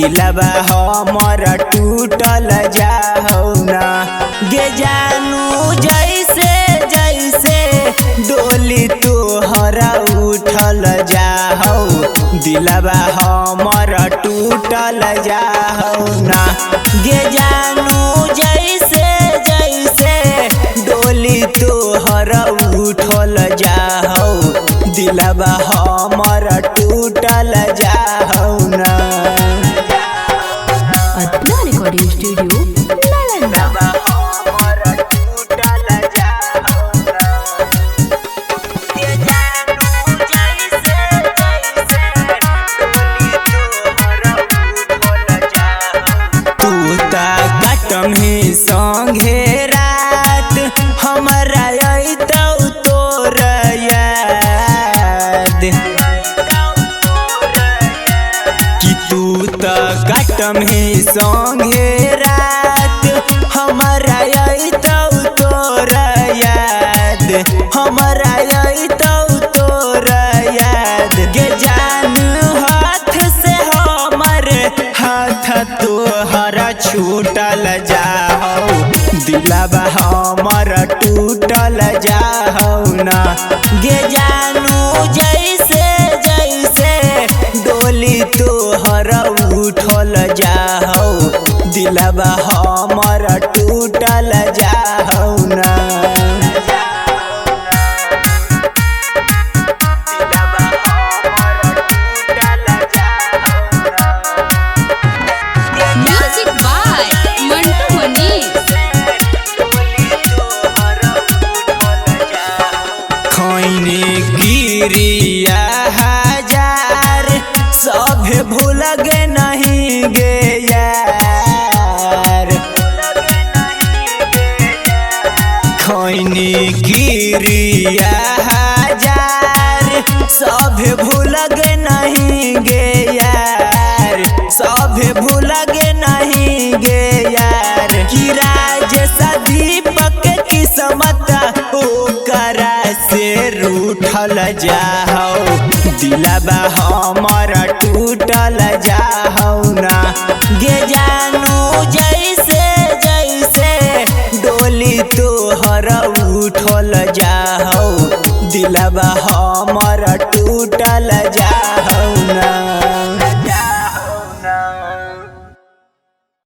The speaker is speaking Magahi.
दिलवा हमर टूटल जाहौ ना। गे जानू जैसे जैसे डोली तोहरा उठल जाहौ, दिलवा हमर टूटल जाहौ ना। गे जानू जैसे जैसे डोली तोहरा उठल जाहौ, दिलवा हमर टूटल जाहौ ना। Arpana recording studio Nalanda. तू त कटम ही संगे रात हमरा अइतौ तोर याद, कि तू त कटम ही संगे रात हमरा अइतौ तोर याद, हमरा अइतौ तोर याद। गे जानू हाथ से हमर हाथ तोहरा छूटल जाहौ, दिलवा हमर टूटल जाहौ ना। गे जानू जैसे जैसे डोली तोहरा उठल जाहौ, दिलवा हमर टूटल जाहौ ना। Music by Mantu Manish. खैनी गिरिया हजार सभे भूल गे नहीं गे यार, खैनी गिरिया हजार सभे भूल गे नहीं गे यार, सभे भूल गे नहीं गे यार। कि राजेश दीपक किस्मत ओकरा से रूठल जाहौ, दिलवा हमर टूटल जाहौ ना। गे जानू जैसे जैसे डोली तोहरा उठल जाहौ, दिलवा हमर